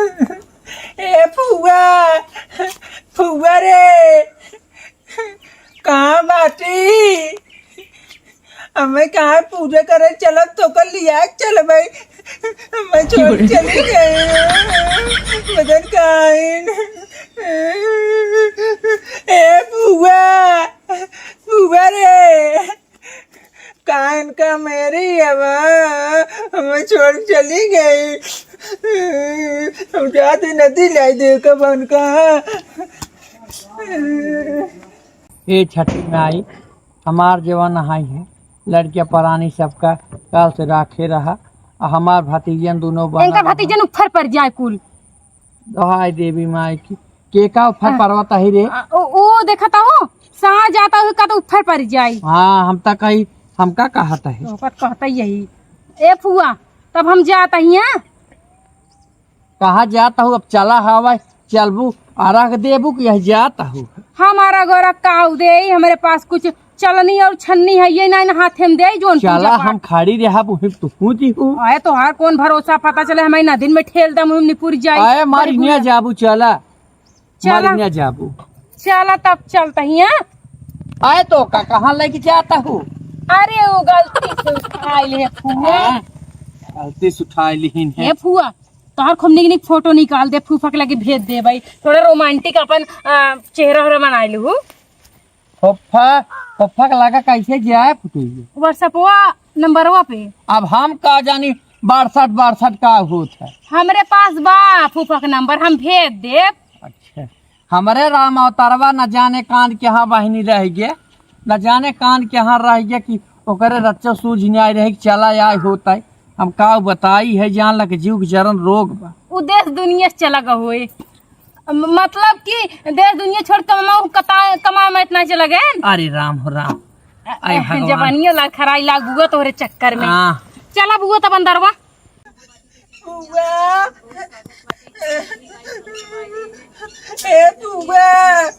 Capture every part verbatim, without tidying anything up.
ए फुआ, फुआ रे, कहाँ बाटी? हमें कहाँ पूजा करे चलब, तो कर लिया चल भाई, हमें छोड़ चली गई। मदन कहाँ है? ए फुआ, फुआ रे, कहाँ इनका मेरी अब हमें छोड़ चली गई। हम जाते नदी लाई दे कब उनका। ए छठी माई, हमार जवन हाई है, लड़किया परानी सबका काल से राखे रहा, आ हमार भतीजन दोनों बना इनका रहा। भतीजन ऊपर पर जाए कुल। दोहाई देवी माई की, के का ऊपर हाँ। पर्वत आही रे? आ, ओ, ओ देखता हो, साँझ जाता हो का तो ऊपर पर जाई। हाँ, हम तक कही, हमका कहत है। ओकर कहता यही। ए फुआ, तब हम जाता ही हैं। कहाँ जात हूँ? अब चला हवा, चलबू, अरग देबू कि यह जात हूँ? हमारा गोरा काऊ दे, हमरे पास कुछ चलनी और छन्नी है, ये नहीं हाथे में दे, जोन पूजा चला, पाठ। हम खड़ी रहा, वहीं तू कूदी हूँ। आए तोहार कौन भरोसा, पता चले हमारी नदीन में ठेल दम, हम निपुर जाई। आए मारी बड़ी निया बुझा। जाबू, चला। चला। मारी निया जाबू। चला तब चलता ही, हाँ? आए तो का, कहाँ लेके जाता हूँ? अरे वो गलती से उठाई ले फुआ। हाँ, गलती से उठाई लिहिन है। हे फुआ, तोहर खूब निक निक फोटो निकाल दे, फूफा के लगे भेज दे भाई। थोड़ा रोमांटिक अपन, आ, चेहरा वेहरा बनाए लू। फूफा, फूफा के लगा कैसे जाए फुटुइया? WhatsApp-वा नंबरवा पे। अब हम का जानी बासठ बासठ का होत है। हमरे पास बा फूफा के नंबर, हम भेज देब। अच्छा, हमरे राम अवतारवा न जाने कान के यहाँ बहिनी रह गए, न जाने कान के यहाँ रह गए कि ओकरे रच्चो सूझ न्याय रहे कि चला आए होत है। हम का बताई है, जान लग जीव के जरन रोग बा। उ देश दुनिया से चला गए होए। म-, मतलब कि देश दुनिया छोड़ कमाओ, कता-, कमाओ में इतना चला गए। अरे राम हो राम। अरे भगवान। जवानियों ला खराई लाग बुआ तोहरे चक्कर में। हाँ। चला बुआ तब अंदरवा। बुआ। ए बुआ।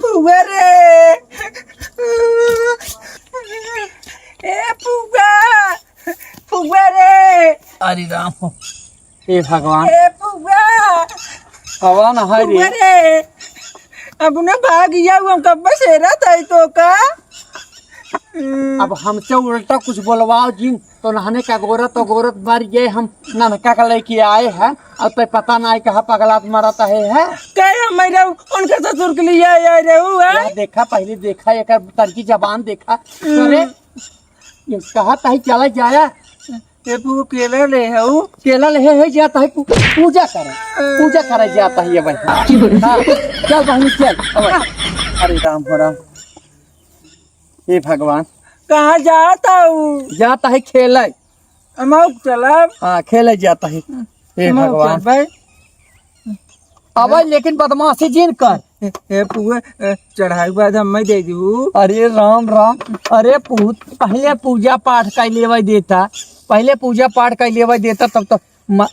बुआ रे। ए बुआ। बुआ रे। अरे राम हो। ए भगवान। ए बुआ। कवन है रे? बुआ रे। अब ना भाग गया, वो कब से रहता है तो का? अब हमसे उल्टा कुछ बोलवाओ जिन, तो नहने का गोरत तो गोरत मर गए, हम ननका का लेके आए हैं, अब तो पता नहीं कहाँ पगलात मरत है, है? कहे हम मेरा उनके ससुर के लिए आए रहे हुआ है। या देखा, पहले देखा, एक तरकी जबान देखा। अरे, ये कहा ताही चला जाया। ए, तू केला ले हऊ? केला ले है, है, जाता है पू-, पूजा करे, पूजा करे जाता है ये बहन। हाँ, चल बहन, चल। अरे राम हो राम। हे भगवान। कहाँ जाता हूँ? जाता है खेले। हम चलब। हाँ, खेले जाता है। हे हम भगवान। चल भाई। अब लेकिन बदमाशी जिन कर। ए, ए, पुआ, ए, चढ़ाई के बाद हम मैं दे दू। अरे राम राम, अरे पूत, पहले पूजा पाठ कर लेवे देता, पहले पूजा पाठ कर लेवे देता, तब तो म-,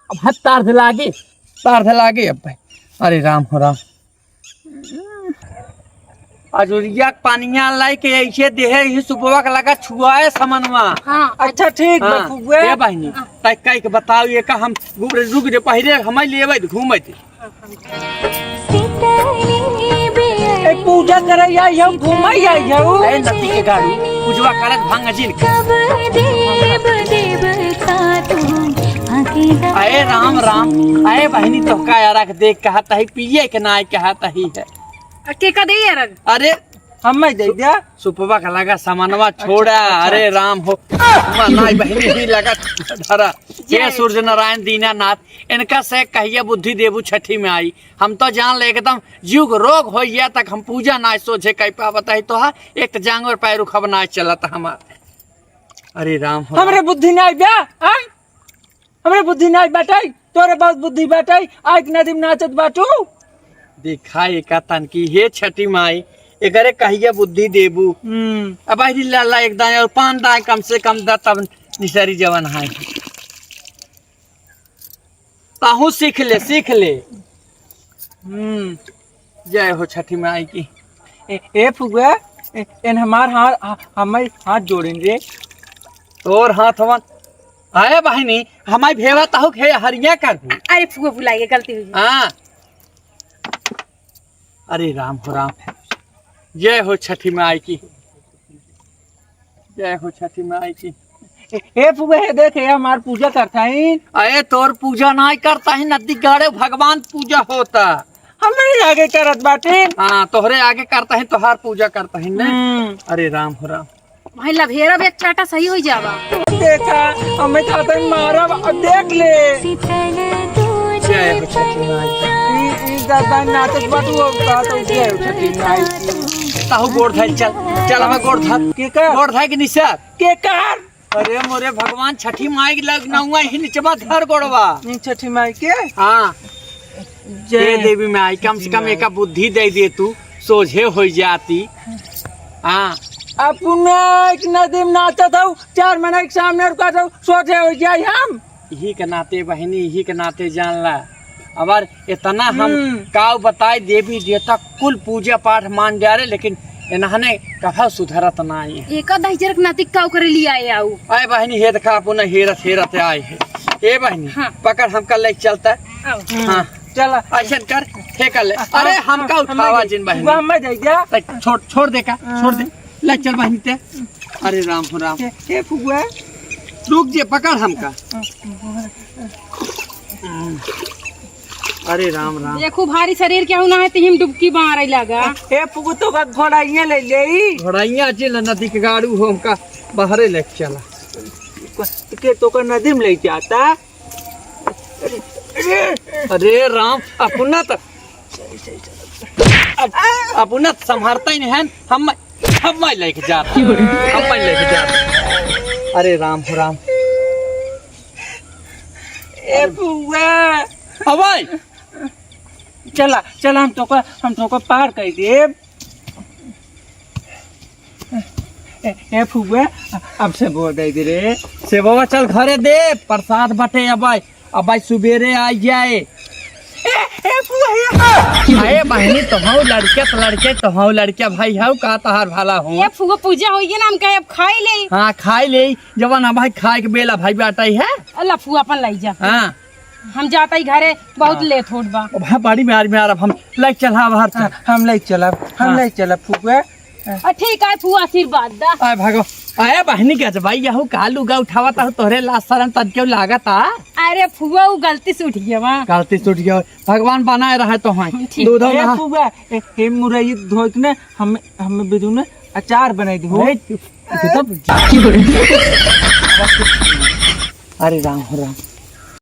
अब हद तार से लागे, तार से लागे अब भाई। अरे राम हो राम। अजुरिया के पानिया लाई के ऐसे देहे ही सुपवा के लगा छुआए समनवा। हाँ। अच्छा ठीक बा, हाँ, फुआ। ए बहिनी, हाँ। तै कह के बताओ, ये का हम रुक रे, पहिले हमें लेवे दे, घूमे दे। ए, पूजा करे आई हऊ, घूमे आई हऊ। ए नती के गाड़ू, पूजवा करत भांग जिन। अरे राम राम, अरे बहिनी तोहका यारा के देख कहत ही, पिए के नाय कहत ही है। आ, के का देई अरग? अरे, हम्मे दे दे। सुपवा का लगा सामानवा छोड़ा। अच्छा, अच्छा। अरे राम हो। माँ नाई बहिनी ही लगा धरा। जय। हे सूर्य नारायण दीनानाथ, इनका से कहिया बुद्धि देबू छठी माई। हम तो जान ले एकदम जीव के रोग हो गया तक हम पूजा ना सोझे कह पावत ही तो हा, एक तो जांग और पैर उखब ना चलत हमार। अरे राम हो। हमरे बुद्धि ना आइबा, आय? हमरे बुद्धि नाई बाटै, तोरे बहुत बुद्धि बाटै, आइक नदी में नाचत बाटू। देखा एका तन की, हे छठी माई, एकरे कहिया बुद्धि देबू? हम्म। अब आइरी लाला एक दाएं और पान दाएं कम से कम द, तब निसरी जवन है। ताहू सीख ले, सीख ले। हम्म। जय हो छठी माई की। ए, ए फुआ, ए, एन हमार हाथ, ह-, हमें हाथ जोड़ेन रे। तोर हाथ हवन। अरे बहिनी, हमारी भेवा ताहू के हरिया कर दू। अरे फुआ, भुलाइए, गलती हुई। हाँ। अरे राम हो राम। जय हो छठी माई की। जय हो छठी माई की। ए, ए फुआ, हे देख, हे हमार पूजा करता ही। अरे तोर पूजा नाई करता ही, नदी गाड़े भगवान पूजा होता। हमरे आगे करत बाटे। हाँ, तोहरे आगे करता ही, तोहार पूजा करता ही ने। हम्म। अरे राम हो राम। भाई लभेरा भी एक चाटा सही हो जावा। देखा, हमें खाता ही मारा, अब देख ले। जय हो छठी माई। ई, ई दादा नाचत बाटू, अब का तो जय हो छठी माई। ताहू गोड़ धाई, चल, चल, हमें गोड़ धार। के कर? गोड़ धाई के निसार। के कर? अरे मोरे भगवान, छठी माई के लग नौआ ही निचवा धर गोड़वा। नहीं, छठी माई के? हाँ। जय हे देवी माई, कम से कम माई। एका बुद्धि दे दे तू, सोझे हो जाती। हाँ। अपना एक नदी में नाचत हूँ, चार महीना के सामने रुका था, सोझे हो जाए हम। यही के नाते बहिनी, यही के नाते जान ला। अबर इतना हम हम्म। काव बताए, देवी देवता कुल पूजा पाठ मान डारे, लेकिन इन्हने कभा सुधरत नाई है। एक आधा हजार के नाती काव करे लिए आए आऊ। आए बहिनी, हे देखा, अपना हेरत हेरत आए है। ए बहिनी, हाँ। पकड़, हमका ले चलता। आओ। हाँ। चला। ऐसन कर, ठेका ले। हाँ, अरे, हाँ, हमका हम उठावा ले जिन बहिनी। वो हम जाई जा। ए, छोड़, छोड़ दे का, हाँ। छोड़ दे। ले चल बहिनी ते। अरे राम हो राम। हे, हे फुआ। रुक जे, पकड़ हमका। अरे राम राम। देखू भारी शरीर केहू ना है, तिहिम डुबकी मारे लगा। ए, फुगु तो का घोड़ाइया ले लेई। घोड़ाइया जे न नदी के गाड़ू हो, हमका बाहरे ले चला। के तो का नदी में ले जाता। अरे राम, अपना तो, अप-, अपना तो संभारता ही नहीं है, हम, हम मैं लेके जाता, हम मैं लेके जाता। अरे राम हो राम। ए फुआ। अबे। चला, चला, हम तोका, हम तोका पार कर देब। ए, ए फुआ, अब सेबवा दे दे रे। सेबवा चल घरे दे, प्रसाद बटे अबे, अबे सुबेरे आ जाए। ए, ए फुआ, ए। अरे बहिनी, तोहू लड़के त लड़के, तोहू लड़के भाई हऊ का तहार भला हो। ए फुआ, पूजा होइए ना, हम कहे अब खाई ले। हाँ, खाई ले, जवन अबे खाए के बेला भाई बाटा ही है। अल्लाह फुआ अपन लाई जा। हाँ। हम जाता ही घरे, बहुत हाँ। लेट होत बा। अब हाँ, बाड़ी में, आड़ी में आ रहा, हम लाइक चला बाहर से। हाँ, हम लाइक चला, हम हाँ। लाइक चला फुआ। आ, ठीक है फुआ, आशीर्वाद दा। आए भागो, आए बहिनी के भाई, यहू का लुगा उठावा ता तोहरे लाज शरम तन क्यों लागत आ? अरे फुआ, वो गलती से उठ गया बा। गलती से उठ गया, भगवान बनाए रहे तो हैं। ठीक। दूध ए नहा। फुआ, ए, ए मुरई धोइक ने हम, हमें बिदु ने अचार बनाई दे हो। अरे, तू, तू तो अरे राम हो राम।